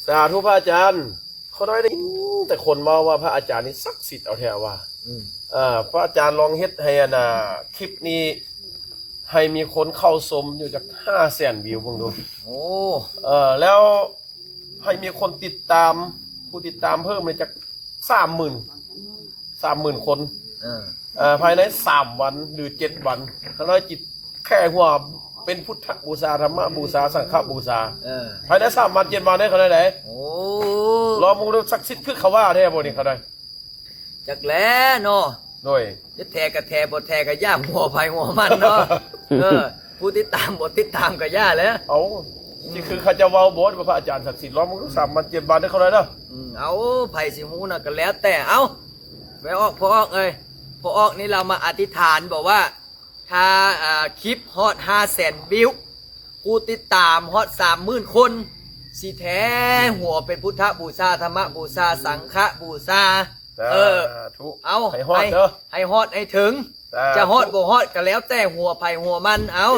ສາທຸພະອາຈານ. ຂ້ານ້ອຍໄດ້ຍິນແຕ່ຄົນເວົ້າວ່າພະອາຈານນີ້ສັກສິດເອົາແທ້ວ່າ. ອືມ ເອີ ພະອາຈານລອງເຮັດໃຫ້ອັນນ່າ ຄລິບນີ້ໃຫ້ມີຄົນເຂົ້າຊົມຢູ່ຈັກຫ້າແສນວິວເບິ່ງດູ. ໂອ້ ເອີ ແລ້ວໃຫ້ມີຄົນຕິດຕາມ ຜູ້ຕິດຕາມເພີ່ມໃຫ້ຈັກສາມໝື່ນ ສາມໝື່ນຄົນ. ເອີ ເອີ ພາຍໃນສາມວັນ ຫຼື ເຈັດວັນ ຂ້ານ້ອຍຈິດແຄ່ຫົວເປັນພຸດທະບູຊາ ທຳມະບູຊາ ສັງຄະບູຊາ. ເອີ ພາຍໃນສາມວັນເຈັດວັນເດ້ ຂ້ານ້ອຍເດ້. ໂອ້ ລອງເບິ່ງດູ ສັກສິດຄືເຂົາວ່າແທ້ບໍ່ນີ້ ຂ້ານ້ອຍ? ຈັກແຫຼະເນາະ. ໂດຍ ຈະແທ້ກະແທ້ ບໍ່ແທ້ກະຢ່າ ຫົວໃຜຫົວມັນເນາະ. ເອີ ຜູ້ຕິດຕາມບໍ່ຕິດຕາມກະຢ່າແຫຼະ. ເອົ້າ ຊິຄືເຂົາເຈົ້າເວົ້າບໍ່ ວ່າພະອາຈານສັກສິດ? ລອງເບິ່ງດູ ສາມວັນເຈັດວັນເດີ ຂ້ານ້ອຍເດີ. ອືມ ເອົາ ໃຜຊິຮູ້ນະ ກະແລ້ວແຕ່. ເອົາ ໄປອອກ ພໍ່ອອກເອີຍ ພໍ່ອອກນີ້ລາວມາອະທິຖານບອກວ່າ ຖ້າ ອາ ຄລິບຮອດຫ້າແສນວິວ ຜູ້ຕິດຕາມຮອດສາມໝື່ນຄົນ ຊິແທ້ຫົວເປັນພຸດທະບູຊາ ທຳມະບູຊາ ສັງຄະບູຊາ. ສາທຸ. ເອີ ເອົາ ໃຫ້ຮອດເດີ ໃຫ້ຮອດໃຫ້ເຖິງ. ສາທຸ. ຈະຮອດບໍ່ຮອດກະແລ້ວແຕ່ ຫົວໃຜຫົວມັນ. ເອົາ